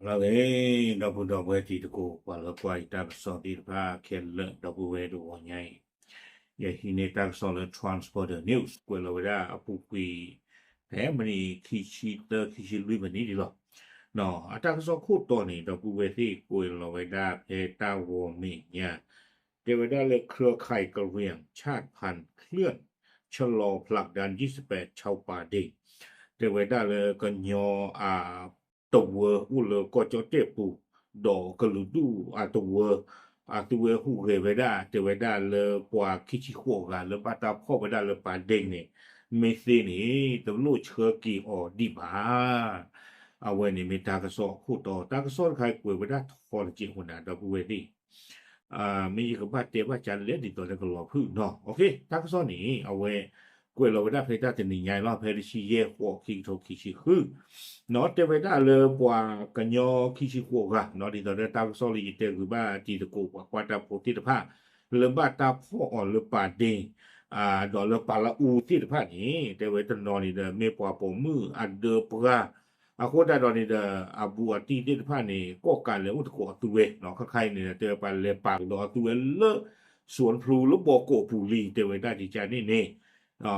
လၢဂ့ၤ ဒီပုၢ်ဒီဝဲၢ်တံၤသကိး ပှၤလၢကွၢ်ယတၢ်ကစီၣ်သ့ၣ်တဖၣ်ခဲလၢာ် ဒီပုၢ်ဝဲၢ်တဂီၤညါအံၤ, ယဟံးန့ၢ်တၢ်ကစီၣ်လၢ Transporter News ကွဲးလီၤဝဲဒၣ်အပူၤကွံာ် ဖဲမံးနံးခံဆံသၢ ခံဆံလွံၢ်မံးနံးဒံးလီၤ. အတၢ်ကစီၣ်ခိၣ်တီန့ၣ် ဒီပုၢ်ဝဲၢ်သ့ၣ်ကွဲးလီၤဝဲဒၣ်ဖဲတၢ်ဂီၤမဲာ်ညါ တဲဝဲဒၣ်လၢ เครือข่ายกะเหรี่ยงชาติพันธุ์เคลื่อน ชะลอผลักดัน ยี่สิบแปด ชาวป่าเด้ง တဲဝဲဒၣ်လၢကညီအ တဝၢအိၣ်လၢကီၢ်ကၠီၣ်တဲၣ်ပူၤ, ဒီးကလုာ်ဒူၣ်အတဝၢ အသုဝဲဟူးဂဲၤဝဲဒၣ် တဲဝဲဒၣ်လၢပှၤခံဆံဃိးဂၤလၢဘၣ်တၢ်ဖီၣ်ဝဲဒၣ်လၢပာ်ဒ့န့ၣ် မ့ၢ်သ့န့ၣ် တလိၣ်ဆှၢက့ၤအီၤဒံးဘၣ်. အဝဲန့ၣ်မ့ၢ်တၢ်ကစီၣ်အခိၣ်တီ, တၢ်ကစီၣ်တခါကွဲးဝဲဒၣ်ထီတကဲးအဃိန့ၣ် ဒီပုၢ်ဝဲၢ်သ့ၣ် မ့ၢ်ယကဘၣ်တဲဘၣ်ကလဲၣ်ဒ်သိးလၢကလီၤဖုၣ်နီၤ. တၢ်ကစီၣ်န့ၣ် အဝဲကွဲးလီၤဝဲဒၣ်ဖဲတၢ်တနံၤညါအံၤလီၤ, ဖဲတဆံယဲၢ်ဃိး ခံကထိခံဆံဃု တဲဝဲဒၣ်လၢပှၤကညီခံဆံဃိးဂၤနီၤ, ဒ်သိးလၢတၢ်ကစီၣ်လၢယတဲဂုာ်ဘၣ်တံၤသကိးပှၤကွၢ်တၢ်ဖိသ့ၣ်တဖၣ် လၢဘၣ်တၢ်ဖီၣ်အီၤလၢပာ်ဒ့ ဒီးလၢပာ်လၢအူသ့ၣ်တဖၣ်န့ၣ် တဲဝဲတနီၤန့ၣ်ဒီး မ့ၢ်ပှၤပိာ်မုၣ်အဒၢပှၢ် အဃိသတးဒီးန့ၣ်ဒီး အဘူးအတံၢ်သ့ၣ်တဖၣ်န့ၣ် ကိးကးလဲၤအိၣ်သကိးအသုဝဲနီၤ, ခဲခါအံၤန့ၣ်ဒီး တဲဝဲပှၤလဲၤပာ်ကဒီးအသုဝဲလၢ စူၣ်ဖျူလၢဘီကီးပူၤလံ တဲဝဲဒၣ်ဒ်န့ၣ်န့ၣ်,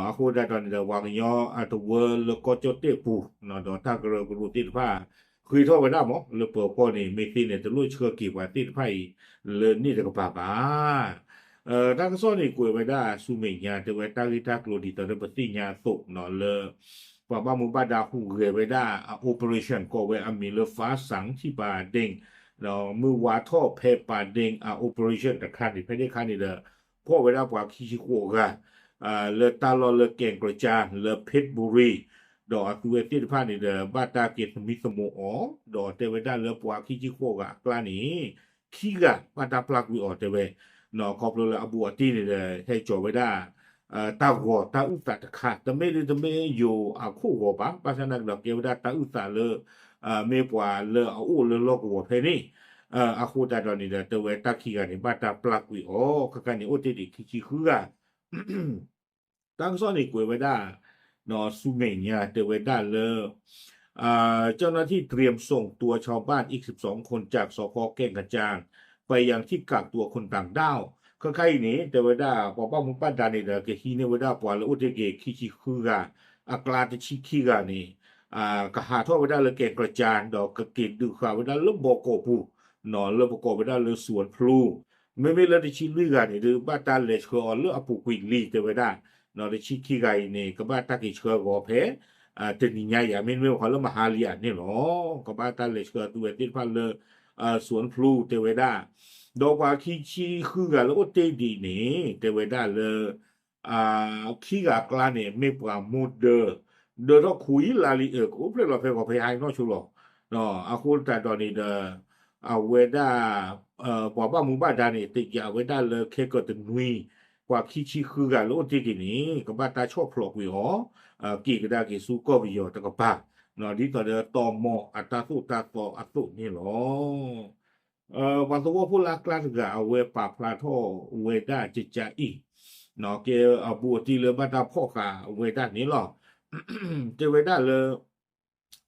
အဃိသတးဒီးန့ၣ်ဒီး ပှၤကညီအတဝၢလၢကီၢ်ကၠီၣ်တဲၣ်ပူၤ ဒီးတၢ်ကရၢကရိသ့ၣ်တဖၣ် ဃ့ထီၣ်ဝဲဒၣ်မး လၢပၢၤကီၢ်န့ၣ် မ့ၢ်သ့န့ၣ် တလိၣ်ဆှၢက့ၤပှၤသ့ၣ်တဖၣ်အံၤ လၢန့ၣ်တကပၤဘၣ်. တၢ်ကစီၣ်န့ၣ်ကွဲးဝဲဒၣ်ဆူမဲာ်ညါ တဲဝဲတၢ်ဂ့ၢ်တၢ်ကျိၤဒ်သိးလၢပသ့ၣ်ညါအသိးနီၤ လၢ ပှၤဘၣ်မူဘၣ်ဒါဟူးဂဲၤဝဲဒၣ်အ operation ကိးဝဲအမံၤလၢ ฟ้าสางที่ป่าเด้ง ဒီးမုၢ်ဝါထီၣ်ဖဲပာ်ဒ့အ operation တခါန့ၣ် ဖဲန့ၣ်အခါန့ၣ်ဒီး ဖီၣ်ဝဲဒၣ်ပှၤခံဆံဃိးဂၤ လၢတၢ်လီၢ်လၢကဲၣ်ကြၢၣ်ကၠၢ် လၢ เพชรบุรี ဒီးအသုဝဲသ့ၣ်တဖၣ်န့ၣ်ဒီး ဘၣ်တၢ်က့ၤသမံသမိးအီၤ ဒီးတဲဝဲဒၣ်လၢပှၤခံဆံဃိးဂၤအကျါန့ၣ် ခံဂၤဘၣ်တၢ်ပျၢ်ကွံာ်အီၤတဲဝဲ ခီဖျိလၢအဘူးအတံၢ်န့ၣ်ဒီး ဟဲကၠီၤဝဲဒၣ် တၢ်ဂီၤတၢ်အုၣ်သးတခါ တမ့ၢ်လၢတမ့ၢ်ယိၤအခိၣ်ဂီၤဘၣ် ဘၣ်ဆၣ်သနာ်က့ဒီးကဲဝဲဒၣ်တၢ်အုၣ်သးလၢ မ့ၢ်ပှၤလၢအအိၣ်လၢလီၢ်ကဝီၤဖဲန့ၣ် အဃိသတးဒီးန့ၣ်ဒီး တဲဝဲတၢ်ခံဂၤန့ၣ် ဘၣ်တၢ်ပျၢ်ကွံာ်အီၤ ခဲခါန့ၣ် အိၣ်တ့ၢ်ဒံးခံဆံဃုဂၤ တၢ်ကစီၣ်န့ၣ်ကွဲးဝဲဒၣ် ဆူမဲာ်ညါတဲဝဲဒၣ်လၢ เจ้าหน้าที่เตรียมส่งตัวชาวบ้านอีกสิบสองคนจากสภ.แก่งกระจานไปยังที่กักตัวคนต่างด้าว ခဲခါအံၤန့ၣ် တဲဝဲဒၣ် ပှၤဘၣ်မူဘၣ်ဒါန့ၣ်ဒီး ကဟံးန့ၢ်ဝဲဒၣ်ပှၤလၢအိၣ်တ့ၢ်က့ၤခံဆံဃုဂၤ အကျါတဆံခံဂၤန့ၣ် ကဟးထီၣ်ဝဲဒၣ်လၢကဲၣ်ကြၢၣ်ကၠၢ် ဒီးကက့ၤဒုးဃာ်ဝဲဒၣ်လၢဘီကီးပူၤ လၢပကိးဝဲဒၣ်လၢစူၣ်ဖျူ မ့မ့ၢ်လၢတဆံလွံၢ်ဂၤန့ၣ်ဒီး ဘၣ်တၢ်လဲၤဆှၢအီၤလၢအပူၤကွံာ်လံ တဲဝဲဒၣ်, တဆံခံဂၤအံၤန့ၣ် ကဘၣ်တၢ်က့ၤဆှၢဂီၤဖဲ တနံၤညါအံၤ မ့တမ့ၢ်ဘၣ်ဃီလၢမဟါလံဧါန့ၣ်လီၤ. ကဘၣ်တၢ်လဲၤဆှၢအသုဝဲသ့ၣ်တဖၣ်လၢ စူၣ်ဖျူတဲဝဲဒၣ်, ဒီးပှၤခံဆံဃုဂၤလၢအိၣ်တ့ၢ်ဒံးန့ၣ် တဲဝဲဒၣ်လၢ ခံဂၤအကျါန့ၣ် မ့ၢ်ပှၤမိၢ်ဒၢ, ဒၢထီၣ်ခွံလါလံ ကအိၣ်ဖျဲၣ်လီၤဖဲဂီၤဖဲဟါနီၢ်ဆိလီၤ. အဃိသတးဒီးန့ၣ်ဒီး အဝဲဒၣ် ပှၤဘၣ်မူဘၣ်ဒါန့ၣ် တယာ်ဝဲဒၣ်လၢခဲကၢၤတနွံ ပှၤခံဆံဃုဂၤလၢအိၣ်တ့ၢ်က့ၤန့ၣ် ကဘၣ်တၢ်ဆီၣ်ဖျိးကွံာ်အီၤ က့ၤကဒါက့ၤဆူကီၢ်ပယီၤတကပၤ ဒ်သိးဒီးတီမီၤအတၢ်သိၣ်တၢ်သီအသိးန့ၣ်လီၤ. ပှၤသဝီဖိလၢအကျါတဂၤ အဝဲပာ်ဖျါထီၣ်ဝဲဒၣ်ကကါအံၤ ကဲအဘူးအတံၢ်လၢဘၣ်တၢ်ဖီၣ်ဃာ်ဝဲဒၣ်န့ၣ်လီၤ. တဲဝဲဒၣ်လၢ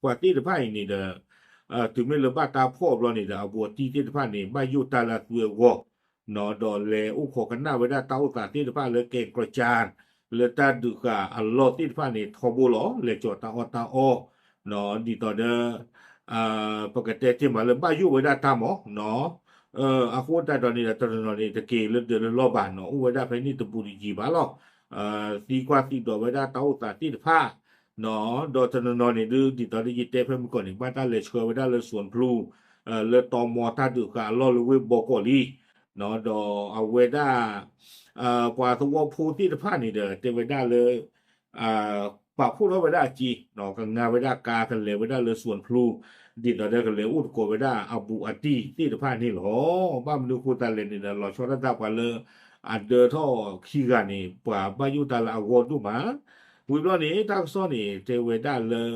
ပှၤသ့ၣ်တဖၣ်အံၤန့ၣ်ဒီး တုၤမ့ၢ်လၢဘၣ်တၢ်ဖီၣ်ဘျီန့ၣ်ဒီး အဘူးအတံၢ်သ့ၣ်တဖၣ်န့ၣ် ဘၣ်ယိၣ်တၢ်လၢအသွံအဂီၢ် ဒီးလဲၤအိၣ်ခိးကနၣ်ဝဲဒၣ်တၢ်အိၣ်သးသ့ၣ်တဖၣ်လၢကဲကၠၢ် လၢတၢ်ဒုးဃာ်အလီၢ်သ့ၣ်တဖၣ်န့ၣ် ထီဘိလီၤ. လဲၤကၠီၤတၢ်အီၣ်တၢ်အီ ဒ်သိးဒီး ပကတဲတ့ၢ်မးလၢဘၣ်ယိၣ်ဝဲဒၣ်တၢ်မီၤ အဃိသတးဒီးန့ၣ်ဒီး တနီၤနီၤန့ၣ် တက့ၤလၢဒၢးလၢလီၢ်ဘၣ်နီၤ အိၣ်ဝဲဒၣ်ဖဲန့ၣ်တဘူးတယံၤဘၣ်လီၤ. သံကွၢ်သံဒိးဝဲဒၣ်တၢ်အိၣ်သးသ့ၣ်တဖၣ် ဒီးတနီၤနီၤန့ၣ်ဒုး ဒ်သိးဒီးယတဲဖဲမုၢ်ကီၢ်န့ၣ် ဘၣ်တၢ်လဲၤဆှၢဝဲဒၣ်လၢစူၣ်ဖျူ လၢတီမီၤတၢ်ဒုးဃာ်အလီၢ်လၢဝ့ၢ်ဘီကီးလံ ဒီးအဝဲဒၣ် ပှၤသဝီဖိသ့ၣ်တဖၣ်န့ၣ်ဒီး တဲဝဲဒၣ်လၢ ပာ်ဖှိၣ်ထီၣ်ဝဲဒၣ်အစ့ ကငါဝဲဒၣ်ကါကလဲၤဝဲဒၣ်လၢစူၣ်ဖျူ ဒ်သိးဒီးကလဲၤအိၣ်သကိးဝဲဒၣ်အဘူးအတံၢ်သ့ၣ်တဖၣ်န့ၣ်လီၤ. ဘၣ်မနုၤအဃိသတးလဲၣ်န့ၣ်ဒီး လီၤဆီဒၣ်တၢ်ပှၤလၢ အဒၢထီၣ်ခံဂၤန့ၣ် ပှၤဘၣ်ယိၣ်တၢ်လၢအဂီၢ်ဒိၣ်မး ဝံၤဘျီန့ၣ် တၢ်ကစီၣ်န့ၣ် တဲဝဲဒၣ်လၢ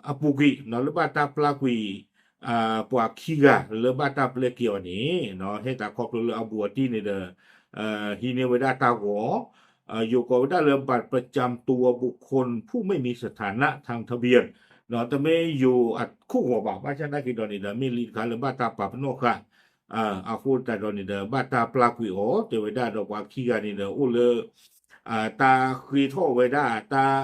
အပူၤကွံာ် လၢဘၣ်တၢ်ပျၢ်ကွံာ် ပှၤခံဂၤလၢဘၣ်တၢ်ပျဲက့ၤအီၤန့ၣ် ဟဲသးခီဖျိလၢအဘူးအတံၢ်န့ၣ်ဒီး ဟံးန့ၢ်ဝဲဒၣ်တၢ်ဂီၤ ယိၤကိးဝဲဒၣ်လၢ บัตรประจำตัวบุคคลผู้ไม่มีสถานะทางทะเบียน တမ့ၢ်ယိၤအခိၣ်ဂီၤဘၣ်. ဘၣ်ဆၣ်သနာ်က့ဒီးန့ၣ်ဒီး မ့ၢ်လံာ်တခါလၢဘၣ်တၢ်ပာ်ပနီၣ်ဃာ် အဃိသတးဒီးန့ၣ်ဒီး ဘၣ်တၢ်ပျၢ်ကွံာ်အီၤ တဲဝဲဒၣ်ဒီးပှၤခံဂၤန့ၣ်ဒီး အိၣ်လၢ တၢ်ဃ့ထီၣ်ဝဲဒၣ် တၢ်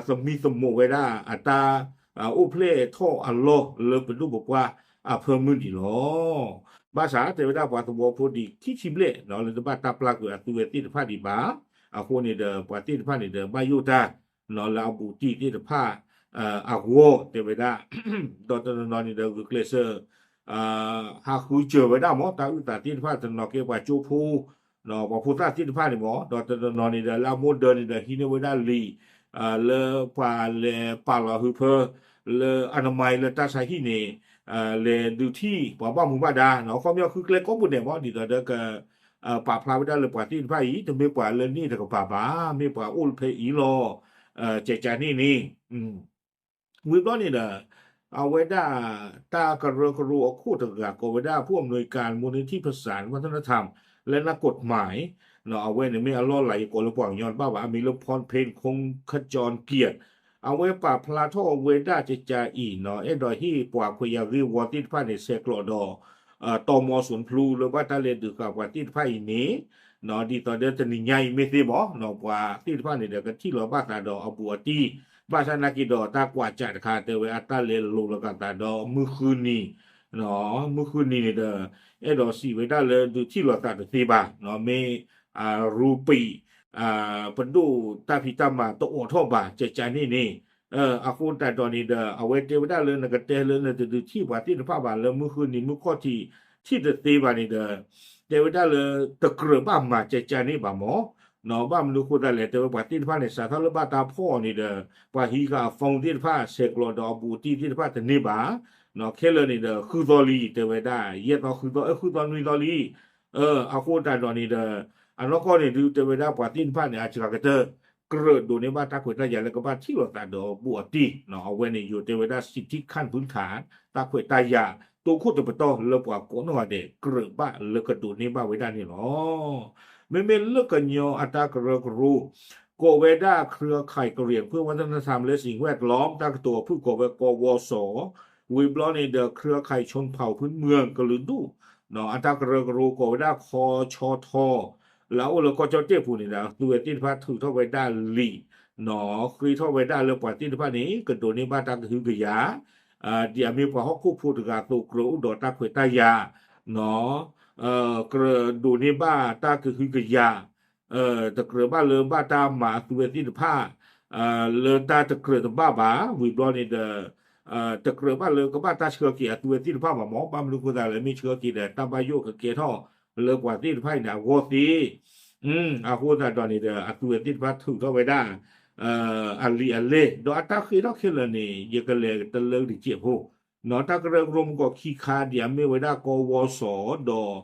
သမံသမိးဝဲဒၣ် အတၢ်အိၣ်ဖျဲၣ်ထီၣ်အလီၢ်လၢပဒိၣ်ပပှၢ်အဖၢမုၢ်န့ၣ်လီၤ. ဘၣ်ဆၣ်တဲဝဲဒၣ်ပှၤသဝီဖိဒံးခံဆံဘျဲၣ် လၢတဘၣ်တၢ်ပျၢ်ကွံာ်အသုဝဲသ့ၣ်တဖၣ်ဒံးဘၣ်. အဃိန့ၣ်ဒီး ပှၤသ့ၣ်တဖၣ်န့ၣ်ဒီး ဘၣ်ယိၣ်တၢ် လၢအဘူးအတံၢ်သ့ၣ်တဖၣ် အဂီၢ်တဲဝဲဒၣ် ဒီးတနီၤနီၤန့ၣ်ဒီး ဂုာ်ကျဲးစၢး ဟးဃုစၢၤဝဲဒၣ်မ့ၢ် တၢ်အုၣ်သးသ့ၣ်တဖၣ် တနီၤကဲပှၤကၠိဖိ ပှၤဖိသၣ်သ့ၣ်တဖၣ်န့ၣ်မ့ၢ် ဒီးတနီၤနီၤန့ၣ်ဒီး လၢအမိၢ်ဒၢန့ၣ်ဒီး ဟံးန့ၢ်ဝဲဒၣ်လံာ် လၢပှၤလဲၤပာ်လီၤဟုဖၢ လၢအနမၤလၢတၢ်ဆါဟံၣ်န့ၣ် လဲၤဒုးထံၣ်ပှၤဘၣ်မူဘၣ်ဒါ ခီပညီဃုကျဲကိးပူၤဒဲးမ့ၢ် ဒ်သိးဒီးက ပာ်ဖျါဝဲဒၣ်လၢပှၤသ့ၣ်တဖၣ်အံၤ တမ့ၢ်ပှၤလၢန့ၣ်တကပၤဘၣ် မ့ၢ်ပှၤအိၣ်လၢဖဲအံၤလီၤ. ကကန့ၣ်န့ၣ် ဝံၤဘျီန့ၣ်ဒီး အဝဲဒၣ် တၢ်ကရၢကရိအခိၣ်တဂၤ ကိးဝဲဒၣ် ผู้อำนวยการมูลนิธิประสานวัฒนธรรม และนักกฎหมาย အဝဲန့ၣ်မ့ၢ်အလီၢ်လၤ ယကိးလၢပှၤကညီတဘၣ်ဘၣ် အမံၤလၢ พรเพ็ญ คงขจรเกียรติ အဝဲပာ်ဖျါထီၣ်ဝဲဒၣ်ကကအံၤနီၤ အဲၣ်ဒိးဟ့ၣ်ပှၤခွဲးယာ်ဂ့ၢ်ဝီသ့ၣ်တဖၣ်န့ၣ် ဆဲးကျိးဒီး တီၢ်မီစူၣ်ဖျူ လၢဘၣ်တၢ်လဲၤဒုးဃာ်ပှၤသ့ၣ်တဖၣ်အံၤန့ၣ် ဒ်သိးဒီးတနံၤညါအံၤမ့ၢ်သ့မ့ၢ် ပှၤသ့ၣ်တဖၣ်န့ၣ်ဒီး ကထံၣ်လိာ်ဘၣ်သးဒီးအဘူးအတံၢ် ဘၣ်ဆၣ်သနာ်က့ဒီး တၢ်ကွၢ်စးတခါ တဲဝဲအတၢ်လဲၤလိာ်လီၤကးသးဒီးမုၢ်ဃုနံၤ မုၢ်ဃုနံၤန့ၣ်ဒီး အဲၣ်ဒိးစံးဝဲဒၣ်လၢဒုးထံၣ်လိာ်သးတသ့ဘၣ် မ့ၢ် ရူပံး ပဒိၣ်တၢ်ဖံးတၢ်မၤတအိးထီၣ်ဘၣ် ကကန့ၣ်န့ၣ် အဃိသတးဒီးန့ၣ်ဒီး အဝဲတဲဝဲဒၣ်လၢနကတဲလၢနတဒုးထံၣ်ပှၤသ့ၣ်တဖၣ်ဘၣ်လၢမုၢ်ဃုနံၤမုၢ်ခီၣ်ထံး ထံၣ်တသ့ဘၣ်န့ၣ်ဒီး တဲဝဲဒၣ်လၢတကြၢးဘၣ်မၤကကန့ၣ်ဘၣ်မ့ၢ် ဘၣ်မနုၤအဃိသတးလဲၣ် တဲဝဲပှၤသ့ၣ်တဖၣ်န့ၣ် စးထီၣ်လၢဘၣ်တၢ်ဖီၣ်အီၤန့ၣ်ဒီး ပှၤဟံးဃာ်အ phone သ့ၣ်တဖၣ် ဆဲးကျိးဒီးအဘူးအတံၢ်သ့ၣ်တဖၣ်တန့ၢ်ဘၣ် ခဲလၢာ်န့ၣ်ဒီး ဃုသီလံ တဲဝဲဒၣ် ယဲၢ်သီဃုသီ ဃုသီနွံသီလံ အဃိသတးဒီးန့ၣ်ဒီး အနီၢ်ကီၢ်န့ၣ်ဒုး တဲဝဲဒၣ်ပှၤသ့ၣ်တဖၣ်န့ၣ် အစှၤကတၢၢ် ကြၢးဒိးန့ၢ်ဘၣ်တၢ်ခွဲးတၢ်ယာ်လၢကဘၣ်ထံၣ်လိာ်သးဒီးဘူးအတံၢ် အဝဲန့ၣ်ယိၤတဲဝဲဒၣ် စံးထံၣ်ခၣ်ဖုထၣ် တၢ်ခွဲးတၢ်ယာ် တိခိၣ်တပတီၢ်လၢပှၤကိးနီၢ်ဂၤဒဲး ကြၢးဘၣ်လၢကဒိးန့ၢ်ဘၣ်ဝဲဒၣ်န့ၣ်လီၤ. မ့မ့ၢ်လၢကညီအတၢ်ကရၢကရိ ကိးဝဲဒၣ် เครือข่ายกะเหรี่ยงเพื่อวัฒนธรรมและสิ่งแวดล้อม တၢ်ကတိၤအဖုၣ်ကိးဝဲ ကဝစ ဝံၤဘျီန့ၣ်ဒီး เครือข่ายชนเผ่าพื้นเมือง ကလုာ်ဒူၣ် အတၢ်ကရၢကရိကိးဝဲဒၣ် คชท လၢအအိၣ်လၢကီၢ်ကၠီၣ်တဲၣ်ပူၤန့ၣ်ဒီး အသုဝဲသ့ၣ်တဖၣ်ထုးထီၣ်ဝဲဒၣ်လံာ် ဃ့ထီၣ်ဝဲဒၣ်လၢပှၤသ့ၣ်တဖၣ်န့ၣ် ကဒိးန့ၢ်ဘၣ်တၢ်ကဟုကယာ် ဒ်အမ့ၢ်ပှၤဟီၣ်ခိၣ်ဖိတဂၤအသိး ကြၢးအိၣ်ဒီးတၢ်ခွဲးတၢ်ယာ် ကြၢးဒိးန့ၢ်ဘၣ်တၢ်ကဟုကယာ် တကြၢးဘၣ်လၢဘၣ်တၢ်မၤအသုဝဲသ့ၣ်တဖၣ် လၢတၢ်တကြၢးတဘၣ်ဘၣ် ဝံၤဘျီန့ၣ်ဒီး တကြၢးဘၣ်လၢကဘၣ်တၢ်ဆှၢက့ၤအသုဝဲသ့ၣ်တဖၣ်ဘၣ်မ့ၢ် ဘၣ်မနုၤအဃိသတးလဲၣ် မ့ၢ်ဆှၢက့ၤဒီးတၢ်ဘၣ်ယိၣ်ကကဲထီၣ်လၢပှၤသ့ၣ်တဖၣ်အံၤန့ၣ်အဂီၢ်သ့ အဃိသတးဒီးန့ၣ်ဒီး အသုဝဲသ့ၣ်တဖၣ်ထုးထီၣ်ဝဲဒၣ် အလံာ်အလဲၢ် ဒီးအတၢ်ဃ့ထီၣ်ခဲလၢာ်န့ၣ် ယကလဲၤတလၢတစဲးဖိ တၢ်ကရၢကရိမုၢ်ကီၢ်ခံခါ ဒ်အမ့ၢ်ဝဲဒၣ် ကဝစ ဒီး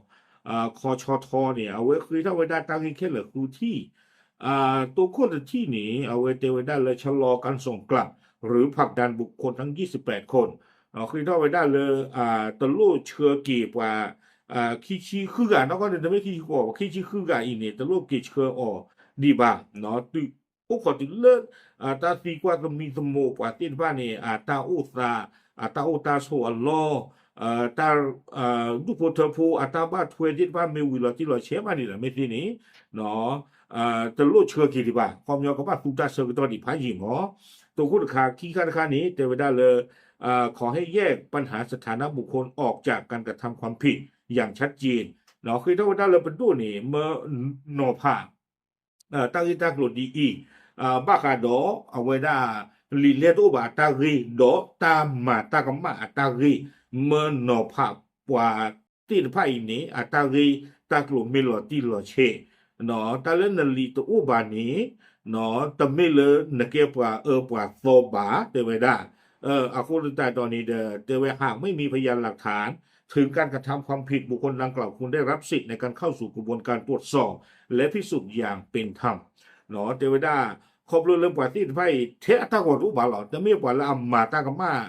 คชท န့ၣ် အဝဲဃ့ထီၣ်ဝဲဒၣ်တၢ်ဂ့ၢ်ခဲလၢာ်ဃုထံၣ် တိခိၣ်တထံၣ်န့ၣ် အဝဲတဲဝဲဒၣ်လၢ ชะลอการส่งกลับ หรือผลักดันบุคคลทั้งยี่สิบแปดคน ဃ့ထီၣ်ဝဲဒၣ်လၢ တလိၣ်ဆှၢက့ၤပှၤ ခံဆံဃုဂၤ နီၢ်ကီၢ်န့ၣ် တမ့ၢ်ခံဆံဃုဂၤ ခံဆံဃုဂၤအံၤန့ၣ် တလိၣ်က့ၤဆှၢအီၤဒံးဘၣ် တုၤအိၣ်ခိးတုၤလၢ တၢ်သံကွၢ်သမံသမိးပှၤသ့ၣ်တဖၣ်န့ၣ် အတၢ်အိၣ်သး အတၢ်အိၣ်တၢ်ဆိးအလီၢ် တၢ် ဒူၣ်ဖိထၢဖိအတၢ်ဘၣ်ထွဲသ့ၣ်တဖၣ်မ့ၢ်ဝံၤလီၤတံၢ်လီၤဆဲးဘၣ်န့ၣ်ဒီး မ့ၢ်သ့န့ၣ် တလိၣ်ဆှၢက့ၤဒံးဘၣ် ခီပညီကဘၣ်သူတၢ်ဆၢကတီၢ်ဒံးဖးယံာ်မ့ၢ် တိခိၣ်တခါခံခါတခါန့ၣ် တဲဝဲဒၣ်လၢ ขอให้แยกปัญหาสถานะบุคคลออกจากการกระทำความผิดอย่างชัดเจน ဃ့ထီၣ်ဝဲဒၣ်လၢပဒိၣ်န့ၣ် မၢနီၤဖး တၢ်ဂ့ၢ်တၢ်ကျိၤဒ်အံၤ ဘၣ်ဃးဒီးအဝဲဒၣ် လံာ်လဲၢ်တအိၣ်ဘၣ်အတၢ်ဂ့ၢ် ဒီးတၢ်မၤတၢ်ကမၣ်အတၢ်ဂ့ၢ် မၢနီၤဖးပှၤသ့ၣ်တဖၣ်အံၤန့ၣ် အတၢ်ဂ့ၢ်တၢ်ကျိၤမ့ၢ်လီၤတံၢ်လီၤဆဲး တၢ်လၢနလံာ်တအိၣ်ဘၣ်န့ၣ် တမ့ၢ်လၢနကဲပှၤအၢပှၤသီဘၣ် တဲဝဲဒၣ် အဃိသတးဒီးန့ၣ်ဒီး တဲဝဲ หากไม่มีพยานหลักฐานถึงการกระทำความผิด บุคคลดังกล่าวควรได้รับสิทธิ์ในการเข้าสู่กระบวนการตรวจสอบและพิสูจน์อย่างเป็นธรรม တဲဝဲဒၣ် ခီဖျိလၢပှၤသ့ၣ်တဖၣ်အံၤ ထဲအတၢ်ဂီၤတအိၣ်ဘၣ်လီၤ. တမ့ၢ်ပှၤလၢအမၤတၢ်ကမၣ်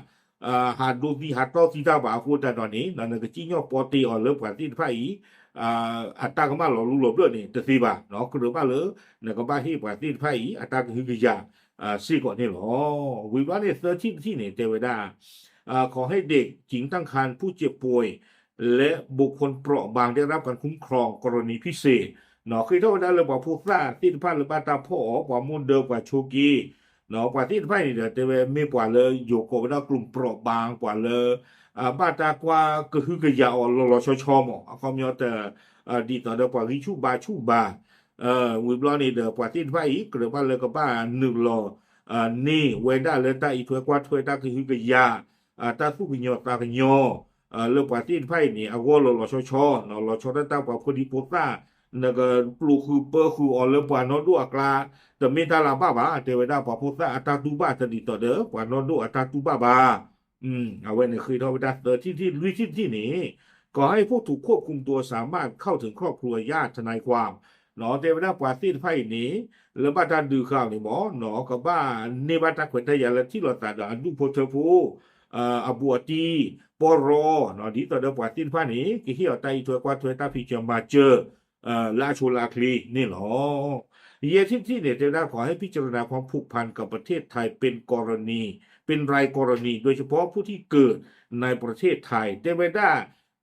ဟးဒိသံဟးတီသံတၢ်ဘၣ်အဃိသတးဒီးန့ၣ် နကစံၣ်ညီၣ်ပီတ့အီၤလၢပှၤသ့ၣ်တဖၣ်အံၤ အတၢ်ကမၣ်လီၤလူလီၤဘျၢၣ်န့ၣ် တသ့ဘၣ်. ကြၢးဘၣ်လၢ နကဘၣ်ဟ့ၣ်ပှၤသ့ၣ်တဖၣ်အံၤ အတၢ်ကဟုကယာ် စ့ၢ်ကီးန့ၣ်လီၤ. ဝံၤဘျီန့ၣ် သၢထံၣ်တထံၣ်န့ၣ် တဲဝဲဒၣ် ขอให้เด็กหญิงตั้งครรภ์ ผู้เจ็บป่วย และบุคคลเปราะบางได้รับการคุ้มครองกรณีพิเศษ ဃ့ထီၣ်ဝဲဒၣ်လၢပှၤဖိသၣ်သ့ၣ်တဖၣ်လၢဘၣ်တၢ်ဖီၣ်အီၤ ပှၤမိၢ်ဒၢပှၤဆိးက့ ပှၤသ့ၣ်တဖၣ်အံၤန့ၣ်ဒီး တဲဝဲမ့ၢ်ပှၤလၢယိၤကိးဝဲဒၣ် กลุ่มเปราะบาง ပှၤလၢ ဘၣ်တၢ်ကွၢ်ကဟုကယာ်အီၤလီၤလီၤဆီဆီမး အခီပညီတ ဒ်သိးဒီးပှၤဂံၢ်ဆူၣ်ဘါဆူၣ်ဘၣ် ဝံၤဘျီန့ၣ်ဒီး ပှၤသ့ၣ်တဖၣ်အံၤ ကြၢးဘၣ်လၢကဘၣ်နုာ်လီၤ န့ၢ်ဝဲဒၣ်လၢတၢ်အံးထွဲကွၢ်ထွဲတၢ်ကဟုကယာ် တၢ်သူၣ်ကညီၤသးကညီၤ လၢပှၤသ့ၣ်တဖၣ်အံၤန့ၣ် အဂီၢ်လီၤလီၤဆီဆီ လီၤဆီဒၣ်တၢ်ပှၤဖိဒံဖိသၣ် နကပျိးဃုာ်ပၢဃုာ်အီၤလၢပှၤနီၢ်ဒိၣ်အကျါ တမ့ၢ်တၢ်လၢအဘၣ်ဘၣ် တဲဝဲဒၣ်ပှၤဖိသၣ်အတၢ်တူၢ်ဘၣ်တဒ်သိးဒီး ပှၤနီၢ်ဒိၣ်အတၢ်တူၢ်ဘၣ်ဘၣ် အဝဲန့ၣ်ဃ့ထီၣ်ဝဲဒၣ်သၢထံၣ်တထံၣ် လွံၢ်ထံၣ်တထံၣ်န့ၣ် ขอให้ผู้ถูกควบคุมตัวสามารถเข้าถึงครอบครัวญาติทนายความ တဲဝဲဒၣ်ပှၤသ့ၣ်တဖၣ်အံၤန့ၣ် လၢဘၣ်တၢ်ဒုးဃာ်န့ၣ်မ့ၢ် ကဘၣ်န့ၢ်ဘၣ်တၢ်ခွဲးတၢ်ယာ်လၢထံၣ်လိာ်သးဒီးအဒူၣ်ဖိထၢဖိ အဘူးအတံၢ် ပီၢ်ရီ ဒ်သိးဒီးပှၤသ့ၣ်တဖၣ်န့ၣ် ကဟ့ၣ်အီၤတၢ်အံးထွဲကွၢ်ထွဲတၢ်ဖံးစၢၤမၤစၢၤ လၢအဆိလၢအချ့န့ၣ်လီၤ. ယဲၢ်ထံၣ်တထံၣ်န့ၣ် တဲဝဲဒၣ် ขอให้พิจารณาความผูกพันกับประเทศไทยเป็นกรณี เป็นรายกรณี โดยเฉพาะผู้ที่เกิดในประเทศไทย တဲဝဲဒၣ်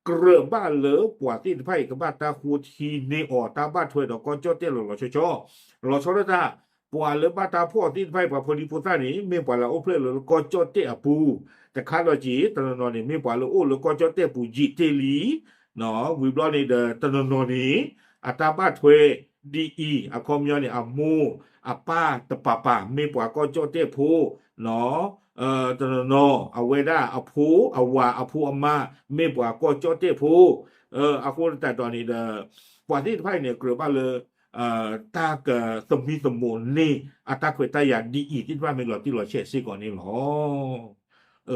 ကြၢးဘၣ်လၢပှၤသ့ၣ်တဖၣ်အံၤ ကဘၣ်တၢ်ဃိထံန့ၢ်အီၤ တၢ်ဘၣ်ထွဲဒီးကီၢ်ကၠီၣ်တဲၣ်လီၤလီၤဆီဆီ လီၤဆီဒၣ်တၢ် ပှၤလၢဘၣ်တၢ်ဖီၣ်သ့ၣ်တဖၣ်အံၤ ပှၤဖိဒံဖိသၣ်န့ၣ် မ့ၢ်ပှၤလၢအအိၣ်ဖျဲၣ်လၢကီၢ်ကၠီၣ်တဲၣ်အပူၤ တခါဒီးက့ၤ တနီၤနီၤန့ၣ် မ့ၢ်ပှၤလၢအိၣ်လၢကီၢ်ကၠီၣ်တဲၣ်ပူၤယံာ်တ့ၢ်လံ ဝံၤဘျီန့ၣ်ဒီး တနီၤနီၤန့ၣ် အတၢ်ဘၣ်ထွဲဒ်အံၤ အခီပညီန့ၣ် အမိၢ်အပၢ်တပၤပၤ မ့ၢ်ပှၤကီၢ်ကၠီၣ်တဲၣ်ဖိ တနီၤနီၤ အဝဲဒၣ်အဖိအဝၤအဖိအမါ မ့ၢ်ပှၤကီၢ်ကၠီၣ်တဲၣ်ဖိ အဃိသတးဒီးန့ၣ်ဒီး ပှၤသ့ၣ်တဖၣ်အံၤန့ၣ် ကြၢးဘၣ်လၢ တၢ်ကသမံသမိးန့ၢ် အတၢ်ခွဲးတၢ်ယာ်ဒ်အံၤသ့ၣ်တဖၣ်မ့ၢ်လီၤတံၢ်လီၤဆဲးစ့ၢ်ကီးန့ၣ်လီၤ.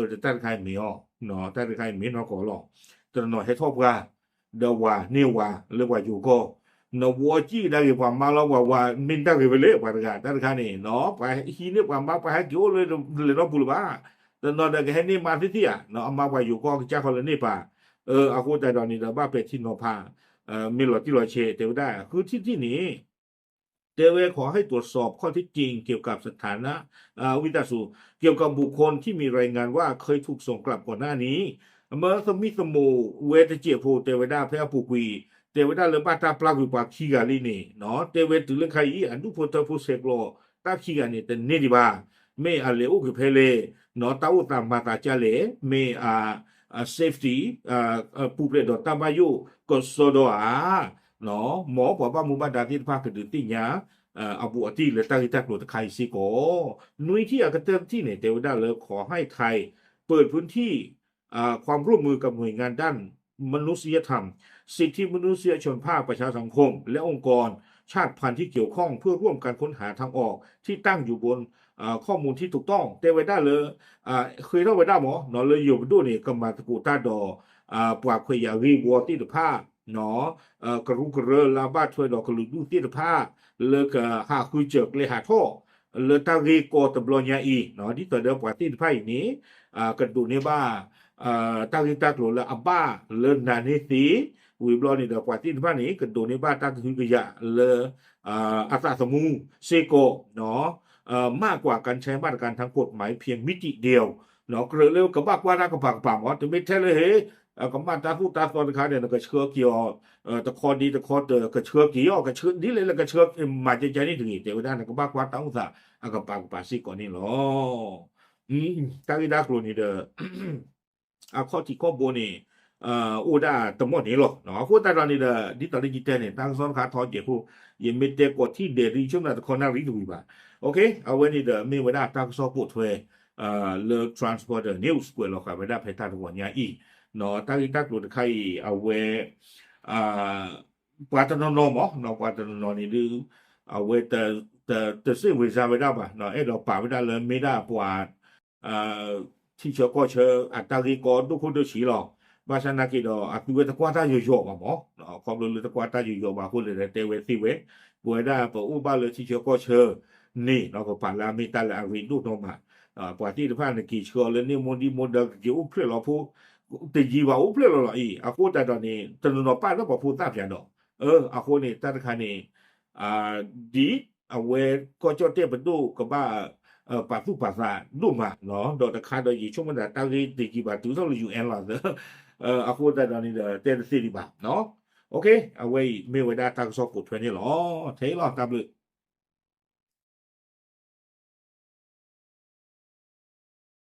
တၢ်တခါအံၤမ့ၢ်အီၤ တၢ်တခါအံၤမ့ၢ်နီၢ်ကီၢ်လီၤ. တနီၤနီၤဟဲထီၣ်ပှၢ် ဒီးဝၤန့ၢ်ဝၤလၢပှၤယိၤကီၢ် နဝီကံၣ်ကဒါက့ၤပှၤမါလီၤ ပှၤဝၤမ့ၢ်တၢ်ဂ့ၤဝဲလဲၣ် ပှၤတဂၤ တၢ်တခါန့ၣ် ပှၤဟံးန့ၢ်ပှၤမါ ပှၤဟဲက့ၤအိၣ်လၢလဲၤနီတပူၤလၢၤဘၣ်. တနီၤဒီးကဟဲန့ၢ်မါသ့ၣ်သ့ၣ်ဧါ အမါပှၤယိၤကီၢ်ကစၢ်ခီလၢန့ၣ်ပၤ အဃိသတးဒီးန့ၣ်ဒီး ဘၣ်ပဲာ်ထံနီၤဖး မ့ၢ်လီၤတံၢ်လီၤဆဲး တဲဝဲဒၣ် ဃုထံၣ်တထံၣ်န့ၣ် တဲဝဲ ขอให้ตรวจสอบข้อเท็จจริงเกี่ยวกับสถานะ เกี่ยวกับบุคคลที่มีรายงานว่าเคยถูกส่งกลับก่อนหน้านี้ မ့ၢ်သမံသမိးဝဲတစဲးဖိ တဲဝဲဒၣ်ဖဲအပူၤကွံာ် တဲဝဲဒၣ်လၢဘၣ်တၢ်ပျၢ်ကွံာ်ပှၤခံဂၤလံန့ၣ် တဲဝဲတုၤလၢခါအံၤ အဒူၣ်ဖိထၢဖိဆဲးကျိးတၢ်ခံဂၤန့ၣ် တန့ၢ်ဒံးဘၣ်. မ့ၢ်အလဲၤအိၣ်က့ၤဖဲလဲၣ် တၢ်အိၣ်သးမၤသးကလဲၣ် မ့ၢ်အ safety ပူၤဖျဲးဒီးတၢ်ဘၣ်ယိၣ်ကစီဒီဧါ မ်ပှၤဘၣ်မူဘၣ်ဒါသ့ၣ်တဖၣ်ကဒုးသ့ၣ်ညါ အဘူးအတံၢ်လၢတၢ်ဂ့ၢ်တၢ်ကျိၤတခါအံၤစ့ၢ်ကီး နွံထံၣ်အကတၢၢ်တထံၣ်န့ၣ် တဲဝဲဒၣ်လၢ ขอให้ไทยเปิดพื้นที่ความร่วมมือกับหน่วยงานด้านมนุษยธรรม สิทธิมนุษยชนภาพประชาสังคม และองค์กรชาติพันธุ์ที่เกี่ยวข้องเพื่อร่วมกันค้นหาทางออกที่ตั้งอยู่บนข้อมูลที่ถูกต้อง တဲဝဲဒၣ်လၢ ဃ့ထီၣ်ဝဲဒၣ်မ့ၢ် လၢယိၤပဒိၣ်န့ၣ် ကမၤသကိးတၢ်ဒီး ပှၤခွဲးယာ်ဂ့ၢ်ဝီသ့ၣ်တဖၣ် ကရူၢ်ကရၢလၢအဘၣ်ထွဲဒီးကလုာ်ဒူၣ်သ့ၣ်တဖၣ် လၢကဟးဃုစၢၤကျဲဟးထီၣ် လၢတၢ်ဂ့ၢ်ကီတဘျီညါအံၤ ဒ်သိးဒီးပှၤသ့ၣ်တဖၣ်အံၤန့ၣ် ကဒိးန့ၢ်ဘၣ် တၢ်ဂ့ၢ်တၢ်ကျိၤလၢအဘၣ်လၢနၤန့ၣ်သ့ ဝံၤဘျီန့ၣ်ဒီးပှၤသ့ၣ်တဖၣ်န့ၣ် ကဒိးန့ၢ်ဘၣ်တၢ်ကဟုကယာ်လၢ အသးသမူစ့ၢ်ကီး มากกว่าการใช้มาตรการทางกฎหมายเพียงมิติเดียว ကြၢးလၢကဘၣ်ကွၢ်တၢ်ကပၤကပၤမ့ၢ် တမ့ၢ်ထဲလၢဟ့ၣ် ကမၣ်တၢ်သိၣ်တၢ်သီတခါဒီး နကဆှၢက့ၤအီၤ တခီဒ့တခီတၢၢ် ကဆှၢက့ၤအီၤ ဒ်လဲၣ်လၢကဆှၢမၤကဲကဲန့ၣ်တဂ့ၤ တဲဝဲဒၣ်နကဘၣ်ကွၢ်တၢ်အိၣ်သးအကပၤကပၤစ့ၢ်ကီးန့ၣ်လီၤ. တၢ်ဂ့ၢ်တၢ်ကျိၤန့ၣ်ဒီး အခီၣ်ထံးခီၣ်ဘိန့ၣ် အိၣ်ဒၣ်တမီၢ်န့ၣ်လီၤ. အဃိသတးဒီးန့ၣ်ဒီး ဒ်သိးလၢယတဲန့ၣ် တၢ်ကစီၣ်တခါထီၣ်ကဲးဖိ ယမ့ၢ်တဲကိးထံၣ်ဒဲးဒ်ဆိကမိၣ်တခီနၣ်ရံၣ်တဝံၤဘၣ်. အဝဲန့ၣ်ဒီးမ့ၢ်ဝဲဒၣ်တၢ်ကစီၣ်ပိာ်ထွဲ လၢ Transporter News ကွဲးလီၤဃာ်ဝဲဒၣ်ဖဲတၢ်တဝီၤညါအံၤ တၢ်ဂ့ၢ်တၢ်ကျိၤတခါအံၤ အဝဲ ပှၤတနီၤနီၤမ့ၢ် ပှၤတနီၤနီၤန့ၣ်ဒုး အဝဲ တစ့ၣ်ဝ့ၤစါဝဲဒၣ်ဘၣ် အဲၣ်ဒိးပာ်ဝဲဒၣ်လၢမ့ၢ်ဒၣ်ပှၤ ထံဆၢကီၢ်ဆၢအတၢ်ဂ့ၢ်ကီဒိၣ်ခိၣ်ဒိၣ်ဆံးလီၤ. ဘၣ်ဆၣ်နာ်က့ဒီး အသုဝဲတကွၢ်တၢ်ယိာ်ယိာ်ဘၣ်မ့ၢ် ခီဖျိလၢတကွၢ်တၢ်ယိာ်ယိာ်ဘၣ်အဃိန့ၣ်ဒီး တဲဝဲသ့ဝဲ ပဝဲဒၣ်ပအိၣ်ဘၣ်လၢထံဆၢကီၢ်ဆၢန့ၣ် ပပာ်လၢအမ့ၢ်တၢ်လၢအရ့ဒိၣ်နီၢ်မး ပှၤသ့ၣ်တဖၣ်န့ၣ်က့ၤဆှၢအီၤလၢန့ၣ်မိၢ်ဒံၣ်မိၢ်ဒၢကက့ၤအိၣ်ဖျဲၣ်လီၤဖိ တယံာ်ဘၣ်အိၣ်ဖျဲၣ်လီၤလီၤအံၤ အဃိသတးဒီးန့ၣ် တနီၤနီၤပာ်လၢပှၤဖိသၣ်ပၠးဒီး အဃိန့ၣ် တၢ်တခါန့ၣ် ဒ်အဝဲကီၢ်ကၠီၣ်တဲၣ်ပဒိၣ်ကဘၣ် ပာ်သူၣ်ပာ်သးဒိၣ်မး, ဒီးတခါဒီးယဆိကမိၣ်သးတၢ်ဂ့ၢ်တယံာ်ဘၣ်တုၤထီၣ်လၢ ယူၣ်အဲၣ် လီၤသၢ, အဃိသတးဒီးန့ၣ်ဒီး တဲတသ့ဒံးဘၣ်. အဝဲအံၤမ့ၢ်ဝဲဒၣ်တၢ်ကစီၣ်ပိာ်ထွဲန့ၣ်လီၤ. ထဲအံၤလီၤ တၢ်ဘျုး